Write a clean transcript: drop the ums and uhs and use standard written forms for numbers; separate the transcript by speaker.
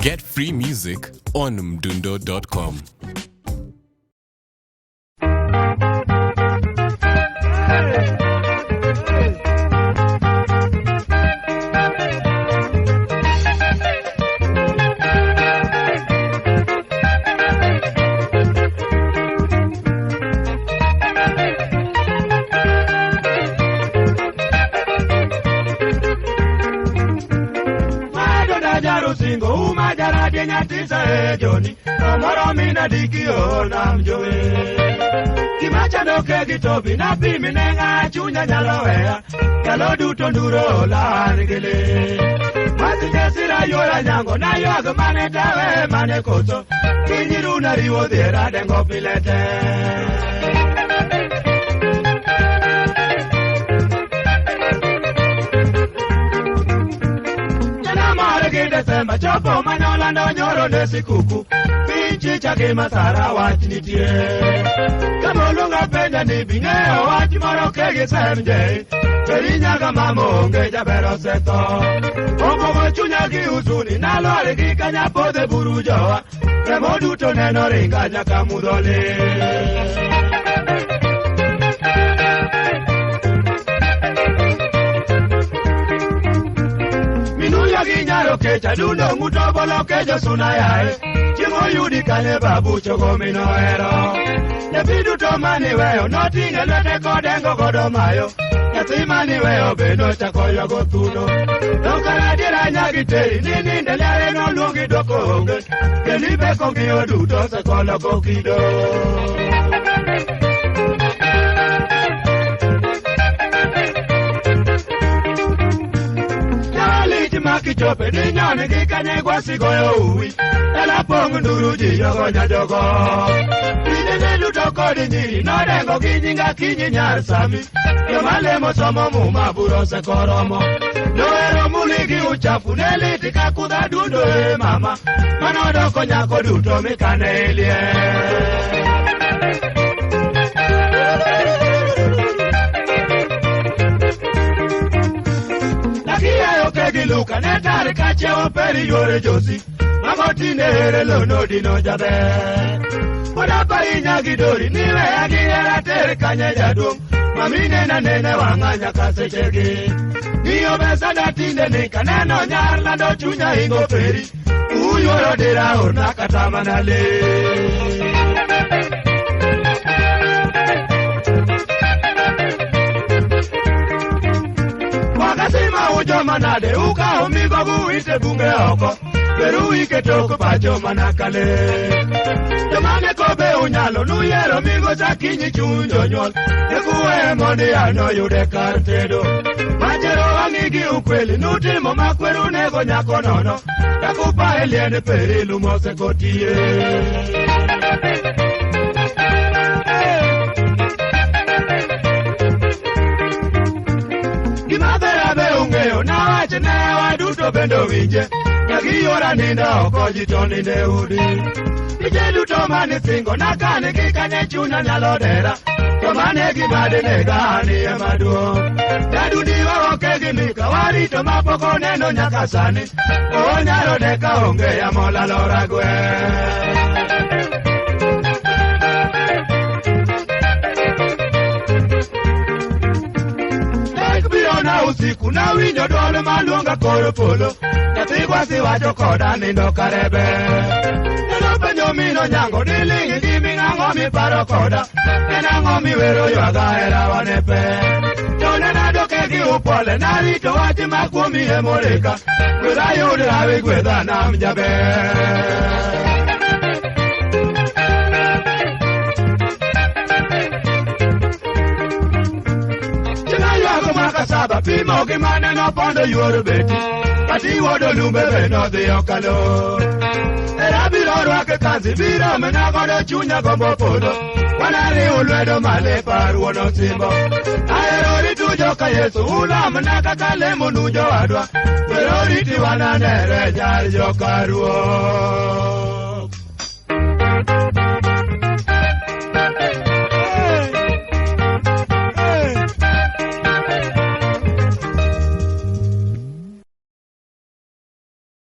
Speaker 1: Get free music on mdundo.com.
Speaker 2: Madona jarusingo uma jaradie nyatisa e joni Omoro mina dikio nam jowe Gimachando ke gi tobi na pimi ne ng'a chunya nyalo weya Kalo duto nduro lan gi le Masije sira yora nyango na ywag mane tawe mane koso Kinyiru na riwo dhiera dengo pile te. Jana mar gi Desemba chopo manolando nyoro ne sikuku Piny chicha gi masara wach nitie. Kamoluonga penja ni bing'eyo wach moro ke gi Sem J Peri nyaga mama onge jaber osetho. Opogo chunya gi huzuni nalwar gi kanya podhe buru jowa. Remo duto neno ringa nyaka mudho lit. Minuya gi nyaro kecha dundo ng'uto bolo kejo suna yae. Chieng' oyudi kanye babu chogo minohero. Nyathi duto maniweyo noting'e lwete kodengo godo mayo. Nyathi maniweyo be nochako ywago thuno. To kara adiera nyagi teri ni ninde liare noluongi dwoko onge. Kendo ibeko ng'iyo duto osekoloko kido. Lich makichope ni nyon gi kanye gwasi goyo uwi. Dala pong' nduru ji yogo nyajogo. Pinene duto kod nyiri nodengo gi nying Akinyi nyar Sami. Joma lemo somo muma buro osekoromo. Nohero muli gi uchafu ne lit ka kudha dundo e mama. Manodoko nyako duto mikane e liel. Nakiyayo ke gi Luka ne tar ka chiewo peri yuore Josi. Mago tinde here lo nodino jaber. Pod apari nyagi dori ni weya gi hera ter kanye jaduong'. Mami nena nene wang'a nyaka sechegi. Ng'iyo besana tinde ni kaneno nyar lando chunya hingo peri. Uyuoro dira orna kata mana lee. Wakasima ujoma nade ukawo migogo uite bunge oko. Beru ike tok pacho mana kale. Jomane kobe unyalo nuyiero migo sakinyi chuny jonyuol. Ekuweye mondo yano yude kar tedo. Machero wang'i gi ukweli nutimo makweru nego nyako nono. Takupa e liend peri lumose kotiye. Gima ber abe ung'eyo nawach ne waduto bende owinje. Nyagi yora nindo oko ji to ninde udi. Tije duto manisingo nakan gi kanye chunya nyalo dera. To mane gima dinega an ema duong'. Dadundi waoke gi Mika warito mapok oneno nyaka sani. Onyalo deka onge yamo lalo ragwe. Tek biro na usiku nawinjo dwol maluonga kor polo. Nyathi gwasi wacho koda nindo karebe. Neno penjo mino nyango ni ling' gi ming'ang'o miparo koda. En ang'o miwero ywaga hera wane pe. To nena doke gi upole narito wach ma kuomi emoreka. Gwedha yud hawi gwedha nam jaber. Chieng' aywago mwaka saba pimo gi mane nopondo yuor beti. Kati wuod Olumbe be nodhi okalo. Era biro rwake kanzi biro mena godo chunya gombo polo. Wanariw lwedo male par wuon osimbo. Ahero ritu joka Yesu ulamna kaka lemo nu jowadwa. Wero riti wananere nyar joka ruoth.